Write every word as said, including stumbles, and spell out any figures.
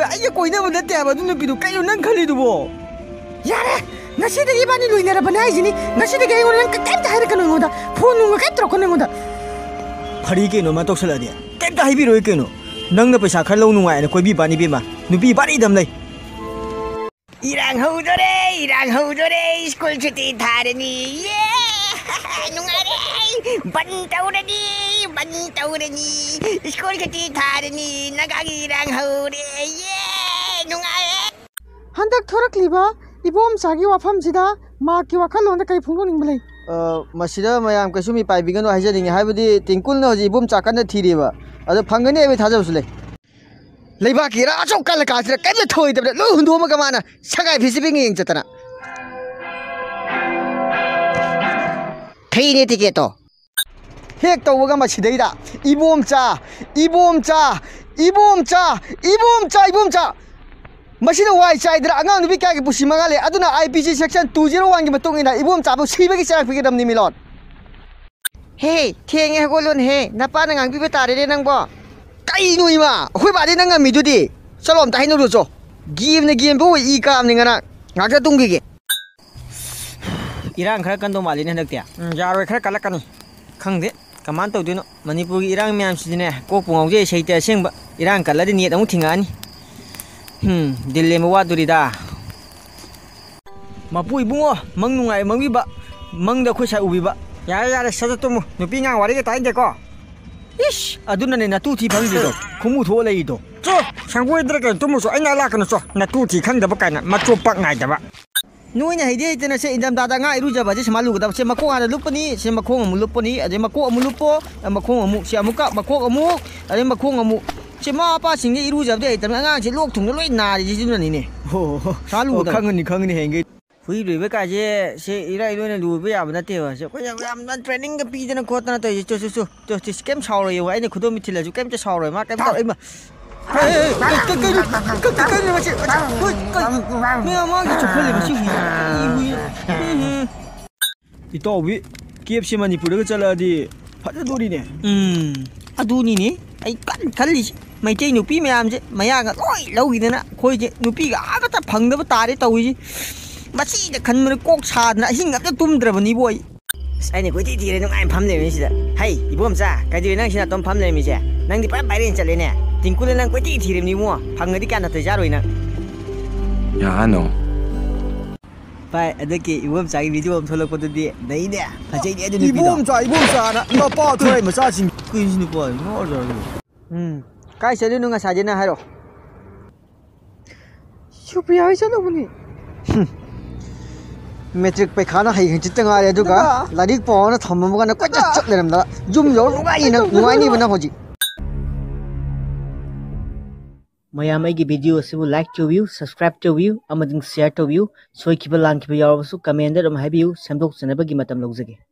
ꯑꯩꯒ ꯀꯣꯏꯅꯕ ꯅꯠꯇꯦ ꯍꯥꯏꯕ ꯑꯗꯨ ꯅꯨꯄꯤꯗꯣ꯫ ꯀꯩꯅꯣ ꯅꯪ ꯈꯜꯂꯤꯗꯨꯕꯣ? ꯌꯥꯔꯦ! ꯉꯁꯤꯗꯒꯤ ꯏꯕꯥꯅꯤ ꯂꯣꯏꯅꯔꯕꯅꯦ ꯍꯥꯏꯁꯤꯅꯤ꯫ ꯉꯁꯤꯗꯒꯤ ꯑꯩꯉꯣꯟꯗ ꯅꯪ ꯀꯩꯝꯇ ꯍꯥꯏꯔꯛꯀꯅꯨ ꯑꯩꯉꯣꯟꯗ꯫ ꯐꯣꯟ ꯅꯨꯡꯒ ꯀꯩꯝ ꯇꯧꯔꯛꯀꯅꯨ ꯑꯩꯉꯣꯟꯗ꯫ ꯐꯔꯤ ꯀꯩꯅꯣ ꯃꯥ ꯇꯧꯁꯜꯂꯛꯑꯗꯤ? ꯀꯩꯝꯇ ꯍꯥꯏꯕꯤꯔꯣꯏ ꯀꯩꯅꯣ꯫ ꯅꯪꯅ ꯄꯩꯁꯥ ꯈꯔ ꯂꯧ ꯅꯨꯡꯉꯥꯏꯅ ꯀꯣꯏꯕꯤꯕꯅꯤ ꯏꯕꯦꯝꯃ꯫ ꯅꯨꯄꯤ ꯕꯥꯔꯤꯗꯝ ꯂꯩ꯫ ꯏꯔꯥꯡ ꯍꯧꯗꯣꯔꯦ, ꯏꯔꯥꯡ ꯍꯧꯗꯣꯔꯦ, ꯁ꯭ꯀꯨꯜ ꯁꯨꯇꯤ ꯊꯥꯔꯅꯤ꯫ ꯌꯦ! ꯅꯨꯡꯉꯥꯏꯔꯦ꯫ ꯕꯟ ꯇꯧꯔꯅꯤ, ꯕꯟ ꯇꯧꯔꯅꯤ꯫ ꯁ꯭ꯀꯨꯜ ꯁꯨꯇꯤ ꯊꯥꯔꯅꯤ꯫ ꯅꯥꯒꯥꯒꯤ ꯏꯔꯥꯡ ꯍꯧꯔꯦ꯫ ꯌꯦ! ꯅꯨꯡꯉꯥꯏꯔꯦ꯫ ꯍꯟꯗꯛ ꯊꯣꯔꯛꯂꯤꯕ ꯏꯕꯣꯝꯆꯥꯒꯤ ꯋꯥꯐꯝꯁꯤꯗ ꯃꯍꯥꯛꯀꯤ ꯋꯥꯈꯜꯂꯣꯟꯗ ꯀꯔꯤ ꯐꯣꯡꯗꯣꯛꯅꯤꯡꯕ ꯂꯩ? ꯑ, ꯃꯁꯤꯗ ꯃꯌꯥꯝ ꯀꯩꯁꯨ ꯃꯤꯄꯥꯏꯕꯤꯒꯅꯨ ꯍꯥꯏꯖꯅꯤꯡꯉꯤ꯫ ꯍꯥꯏꯕꯗꯤ ꯇꯤꯡꯀꯨꯜꯅ ꯍꯧꯖꯤꯛ ꯏꯕꯣꯝꯆꯥ ꯀꯟꯅ ꯊꯤꯔꯤꯕ꯫ ꯑꯗꯣ ꯐꯪꯒꯅꯤ ꯍꯥꯏꯕꯒꯤ ꯊꯥꯖꯕꯁꯨ ꯂꯩ꯫ ꯂꯩꯕꯥꯛꯀꯤ ꯏꯔꯥꯡ ꯑꯆꯧ ꯀꯜꯂ ꯀꯥꯟꯁꯤꯗ ꯀꯔꯤꯝꯇ ꯊꯣꯛꯑꯣꯏꯗꯕꯗ ꯂꯣꯏ ꯍꯨꯟꯗꯣꯛꯑꯝꯃꯒ ꯃꯥꯅ ꯁꯉꯥꯏ ꯐꯦꯁꯇꯤꯚꯦꯜ ꯌꯦꯡ ꯆꯠꯇꯅ꯫ ꯐ꯭ꯔꯤꯅꯦ ꯇꯤꯀꯦꯠꯇꯣ꯫ ꯍꯦꯛ ꯇꯧꯕꯒ ꯃꯁꯤꯗꯩꯗ ꯏꯕꯣꯝꯆꯥ, ꯏꯕꯣꯝꯆꯥ, ꯏꯕꯣꯝꯆꯥ, ꯏꯕꯣꯝꯆꯥ, ꯏꯕꯣꯝꯆꯥ꯫ ꯃꯁꯤꯅ ꯋꯥꯏ ꯆꯥꯏꯗ꯭ꯔꯥ? ꯑꯉꯥꯡ ꯅꯨꯄꯤ ꯀꯌꯥꯒꯤ ꯄꯨꯟꯁꯤ ꯃꯉꯥꯜꯂꯦ? ꯑꯗꯨꯅ ꯑꯥꯏ ꯄꯤ ꯁꯤ ꯁꯦꯛꯁꯟ ꯇꯨ ꯖꯤꯔꯣ ꯋꯥꯟꯒꯤ ꯃꯇꯨꯡ ꯏꯟꯅ ꯏꯕꯣꯝꯆꯥꯕꯨ ꯁꯤꯕꯒꯤ ꯆꯩꯔꯥꯛ ꯄꯤꯒꯗꯕꯅꯤ, ꯃꯤꯂꯣꯟ꯫ ꯍꯦ, ꯊꯦꯡꯉꯦ, ꯍꯧꯒꯠꯂꯣꯅꯦꯍꯦ꯫ ꯅꯄꯥꯅ ꯉꯥꯡꯕꯤꯕ ꯇꯥꯔꯦꯅꯦ ꯅꯪꯕꯣ꯫ ꯀꯩꯅꯣ ꯏꯃꯥ? ꯑꯩꯈꯣꯏ ꯕꯥꯗꯤ ꯅꯪ ꯉꯝꯃꯤꯗꯨꯗꯤ꯫ ꯆꯠꯂꯣ, ꯑꯝꯇ ꯍꯥꯏꯅꯔꯨꯆꯣ꯫ ꯒꯦꯝꯅ ꯒꯦꯝꯕꯨ ꯏ ꯀꯥꯕꯅꯤ ꯉꯔꯥꯡ꯫ ꯉꯥꯛꯇ ꯇꯨꯝꯈꯤꯒꯦ꯫ ꯏꯔꯥꯡ ꯈꯔ ꯀꯟꯗꯧ ꯃꯥꯜꯂꯤꯅꯦ ꯍꯟꯗꯛꯇꯤ꯫ ꯎꯝ, ꯌꯥꯔꯣꯏ, ꯈꯔ ꯀꯜꯂꯛꯀꯅꯤ꯫ ꯈꯪꯗꯦ ꯀꯃꯥꯏꯅ ꯇꯧꯗꯣꯏꯅꯣ꯫ ꯃꯅꯤꯄꯨꯔꯒꯤ ꯏꯔꯥꯡ ꯃꯌꯥꯝꯁꯤꯗꯤꯅꯦ, ꯀꯣꯛꯄꯨ ꯉꯥꯎꯖꯩ꯫ ꯁꯩꯇ ꯑꯁꯦꯡꯕ ꯏꯔꯥꯡ ꯀꯜꯂꯗꯤ ꯅꯦꯠ ꯑꯃꯨꯛ ꯊꯤꯡꯉꯛꯑꯅꯤ꯫ ꯍꯝ, ꯗꯤꯜ ꯂꯦꯝꯕ ꯋꯥꯗꯣꯔꯤꯗ꯫ ꯃꯄꯨ ꯏꯕꯨꯡꯉꯣ, ꯃꯪ ꯅꯨꯡꯉꯥꯏ ꯃꯪꯕꯤꯕ, ꯃꯪꯗ ꯑꯩꯈꯣꯏ ꯁꯥꯏ ꯎꯕꯤꯕ꯫ ꯌꯥꯔꯦ, ꯌꯥꯔꯦ, ꯁꯠ ꯁꯠ ꯇꯨꯝꯃꯨ꯫ ꯅꯨꯄꯤ ꯑꯉꯥꯡ ꯋꯥꯔꯤꯒ ꯇꯥꯏꯗꯦꯀꯣ꯫ ꯏꯁ, ꯑꯗꯨꯅꯅꯦ ꯅꯇꯨ ꯊꯤ ꯐꯪꯗ꯭ꯔꯤꯗꯣ, ꯈꯨꯃꯨ ꯊꯣꯛꯑ ꯂꯩꯔꯤꯗꯣ꯫ ꯆꯣ, ꯁꯪꯒꯣꯏꯗ꯭ꯔ ꯀꯩꯅꯣ ꯇꯨꯝꯃꯨ ꯆꯣ, ꯑꯩ ꯅꯥꯛ ꯂꯥꯛꯀꯅꯨ ꯆꯣ, ꯅꯇꯨ ꯊꯤ ꯈꯪꯗꯕ ꯀꯥꯏꯅ, ꯃꯆꯣ ꯄꯛ ꯅꯥꯏꯗꯕ꯫ ꯅꯣꯏꯅ ꯍꯩꯗꯤ ꯍꯩꯇꯅ ꯁꯦ, ꯏꯪꯊꯝꯊꯥꯗ ꯑꯉꯥꯡ ꯏꯔꯨꯖꯕꯁꯦ ꯁꯨꯃꯥꯏꯅ ꯂꯨꯒꯗꯕ꯫ ꯁꯦ, ꯃꯈꯣꯡ ꯍꯥꯟꯅ ꯂꯨꯞꯄꯅꯤ, ꯁꯦ, ꯃꯈꯣꯡ ꯑꯃꯨꯛ ꯂꯨꯞꯄꯅꯤ, ꯑꯗꯩ ꯃꯀꯣꯛ ꯑꯃꯨꯛ ꯂꯨꯞꯄꯣ, ꯃꯈꯣꯡ ꯑꯃꯨꯛ, ꯁꯦ, ꯑꯃꯨꯛꯀ ꯃꯈꯣꯡ ꯑꯃꯨꯛ, ꯑꯗꯩ ꯃꯈꯣꯡ ꯑꯃꯨꯛ꯫ ꯁꯦ, ꯃꯃꯥ ꯃꯄꯥꯁꯤꯡꯁꯦ ꯏꯔꯨꯖꯕꯗꯤ ꯍꯩꯇꯕꯅꯤ, ꯑꯉꯥꯡꯁꯦ ꯂꯣꯛ ꯊꯨꯡꯅ ꯂꯣꯏ ꯅꯥꯔꯤꯁꯦ ꯑꯗꯨꯅꯅꯤꯅꯦ꯫ ꯑꯣ, ꯁꯥ ꯑꯣ, ꯂꯨꯒꯗꯕ꯫ ꯈꯪꯉꯅꯤ, ꯈꯪꯉꯅꯤ ꯍꯌꯦꯡꯈꯩ꯫ ꯍꯨꯏ ꯂꯣꯏꯕ ꯀꯥꯏꯁꯦ ꯁꯦ ꯏꯔꯥꯏ ꯂꯣꯏꯅ ꯂꯣꯏꯕ ꯌꯥꯕ ꯅꯠꯇꯦꯕ꯫ ꯁꯦ, ꯑꯩꯈꯣꯏ ꯌꯥꯝ, ꯌꯥꯝꯅ ꯇ꯭ꯔꯦꯅꯤꯡꯒ ꯄꯤꯗꯅ ꯈꯣꯠꯇꯅ ꯇꯧꯔꯤꯁꯦ꯫ ꯆꯣ, ꯆꯣ, ꯆꯣ, ꯆꯣ, ꯆꯣ, ꯀꯩꯝ ꯁꯥꯎꯔꯣꯏ ꯌꯦꯡꯉꯣ꯫ ꯑꯩꯅ ꯈꯨꯗꯣꯝ ꯊꯤꯜꯂꯁꯨ ꯀꯩꯝꯇ ꯁꯥꯎꯔꯣꯏ꯫ ꯃꯥ ꯀꯩꯝ ꯇꯧꯔꯣꯏ꯫ ꯏꯃꯥ꯫ ꯍꯦ, ꯍꯦ, ꯍꯦ, ꯀꯩ, ꯀꯩ, ꯀꯩꯅꯣ? ꯀꯩ, ꯀꯩ, ꯀꯩꯅꯣ ꯃꯁꯤ? ꯍꯣꯏ, ꯀꯩ? ꯃꯌꯥꯝ ꯃꯥꯒꯤ ꯆꯨꯞꯁꯜꯂꯦ ꯃꯁꯤ ꯍꯨꯏ꯫ ꯏ ꯍꯨꯏ꯫ ꯍꯦ, ꯍꯦ꯫ ꯏꯇꯥꯎꯕꯤ, ꯀꯦꯞꯁꯦ ꯃꯅꯤꯄꯨꯔꯗꯒ ꯆꯠꯂꯛꯑꯗꯤ ꯐꯖꯗꯣꯔꯤꯅꯦ꯫ ꯎꯝ, ꯑꯗꯨꯅꯤꯅꯦ ꯑꯩ ꯀꯟꯅ ꯈꯜꯂꯤꯁꯦ꯫ ꯃꯩꯇꯩ ꯅꯨꯄꯤ ꯃꯌꯥꯝꯁꯦ ꯃꯌꯥꯒ ꯂꯣꯏ ꯂꯧꯈꯤꯗꯅ ꯑꯩꯈꯣꯏꯁꯦ ꯅꯨꯄꯤꯒ ꯑꯃꯠꯇ ꯐꯪꯗꯕ ꯇꯥꯔꯦ ꯇꯧꯔꯤꯁꯦ꯫ ꯃꯁꯤꯗ ꯈꯟꯕꯗ ꯀꯣꯛ ꯁꯥꯗꯅ ꯑꯍꯤꯡ ꯑꯝꯇ ꯇꯨꯝꯗ꯭ꯔꯕꯅꯤꯕꯣ ꯑꯩ꯫ ꯑꯁ, ꯑꯩꯅ ꯀꯣꯏꯊꯤ ꯊꯤꯔꯦ, ꯅꯨꯡꯉꯥꯏꯅ ꯐꯝ ꯂꯩꯔꯝꯃꯤ ꯁꯤꯗ꯫ ꯍꯩ, ꯏꯕꯣꯝꯆꯥ, ꯀꯩꯗꯧꯔꯤ ꯅꯪ ꯁꯤ ꯅꯥꯇꯣꯝ ꯐꯝ ꯂꯩꯔꯝꯃꯤꯁꯦ? ꯅꯪꯗꯤ ꯄꯨꯔꯥ ꯚꯥꯏꯔꯦꯜ ꯆꯠꯂꯦꯅꯦ꯫ ꯇꯤꯡꯀꯨꯅ ꯅꯪ ꯀꯣꯏꯊꯤ ꯊꯤꯔꯤꯕꯅꯤ ꯏꯕꯨꯡꯉꯣ, ꯐꯪꯉꯗꯤ ꯀꯌꯥ ꯅꯥꯇꯩ ꯆꯥꯔꯣꯏ ꯅꯪ꯫ ꯌꯥꯅꯣ꯫ ꯚꯥꯏ, ꯍꯟꯗꯛꯀꯤ ꯏꯕꯣꯝꯆꯥꯒꯤ ꯚꯤꯗꯤꯑꯣ ꯑꯃ ꯊꯣꯛꯂꯛꯄꯗꯨꯗꯤ ꯅꯩꯅꯦ, ꯐꯖꯩꯅꯦ ꯑꯗꯨ ꯅꯨꯄꯤꯗꯣ꯫ ꯏꯕꯣꯝꯆꯥ, ꯏꯕꯣꯝꯆꯥꯅ ꯅꯄꯥ ꯊꯣꯔꯥꯏ ꯃꯆꯥꯁꯤꯡ ꯀꯨꯏꯁꯤ ꯅꯨꯄꯥ ꯉꯥꯎꯔꯖꯥꯠꯂꯣ? ꯎꯝ, ꯀꯥꯏ ꯆꯠꯂꯨꯏꯅꯣ ꯉꯁꯥꯏꯗꯩ ꯅꯪ ꯍꯥꯏꯔꯣ? ꯁꯨꯄ꯭ꯔꯤꯌꯥ ꯍꯣꯏ ꯆꯠꯂꯨꯕꯅꯤ꯫ ꯃꯦꯇ꯭ꯔꯤꯛ ꯄꯩꯈꯥꯅ ꯍꯌꯦꯡ ꯍꯪꯆꯤꯠꯇ ꯉꯥꯏꯔꯦ, ꯑꯗꯨꯒ ꯑꯗꯨꯒ? ꯂꯥꯏꯔꯤꯛ ꯄꯥꯎꯅ ꯊꯝꯃꯝꯃꯒꯅ ꯀꯣꯏꯆꯠ ꯑꯗꯨꯒ? ꯆꯠ ꯂꯩꯔꯝꯗ ꯌꯨꯝ ꯌꯧꯔ ꯅꯨꯡꯉꯥꯏꯅꯤ ꯅꯪ, ꯅꯨꯡꯉꯥꯏꯅꯤꯕ ꯅꯪ ꯍꯧꯖꯤꯛ꯫ ꯃꯌꯥꯝ ꯑꯩꯒꯤ ꯚꯤꯗꯤꯑꯣ ꯑꯁꯤꯕꯨ ꯂꯥꯏꯛ ꯇꯧꯕꯤꯌꯨ, ꯁꯕꯁꯀ꯭ꯔꯥꯏꯕ ꯇꯧꯕꯤꯌꯨ, ꯑꯃꯗꯤ ꯁꯤꯌꯔ ꯇꯧꯕꯤꯌꯨ꯫ ꯁꯣꯏꯈꯤꯕ ꯂꯥꯟꯈꯤꯕ ꯌꯥꯎꯔꯕꯁꯨ ꯀꯃꯦꯟꯗ ꯑꯗꯨꯝ ꯍꯥꯏꯕꯤꯌꯨ, ꯁꯦꯝꯗꯣꯛꯆꯅꯕꯒꯤ ꯃꯇꯝ ꯂꯧꯖꯒꯦ꯫